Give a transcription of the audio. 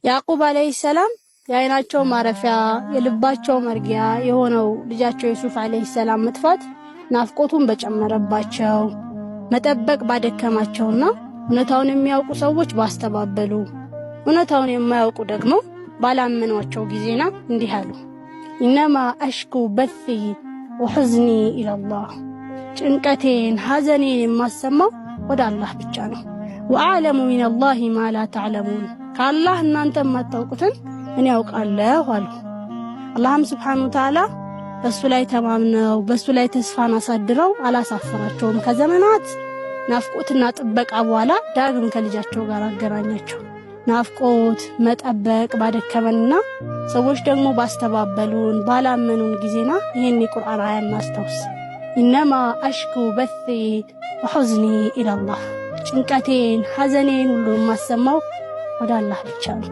ያዕቁብ ዓለይሂ ሰላም የአይናቸው ማረፊያ የልባቸው መርጊያ የሆነው ልጃቸው ዩሱፍ ዓለይሂ ሰላም መጥፋት ናፍቆቱን በጨመረባቸው፣ መጠበቅ ባደከማቸውና እውነታውን የሚያውቁ ሰዎች ባስተባበሉ፣ እውነታውን የማያውቁ ደግሞ ባላመኗቸው ጊዜና እንዲህ አሉ። إنما أشكو بثي وحزني إلى الله፣ ጭንቀቴን ሐዘኔን የማሰማው ወደ አላህ ብቻ ነው። وأعلم من الله ما لا تعلمون፣ ከአላህ እናንተ የማታውቁትን እኔ ያውቃለሁ አሉ። አላህም ስብሓነሁ ወተዓላ በሱ ላይ ተማምነው በሱ ላይ ተስፋን አሳድረው አላሳፈራቸውም። ከዘመናት ናፍቆትና ጥበቃ በኋላ ዳግም ከልጃቸው ጋር አገናኛቸው። ናፍቆት መጠበቅ ባደከመንና ሰዎች ደግሞ ባስተባበሉን ባላመኑን ጊዜና ይህን የቁርአን አያ እናስታውስ። إنما أشكو بثي وحزني إلى الله፣ ጭንቀቴን ሐዘኔን ሁሉ የማሰማው ወደ አላህ ብቻ ነው።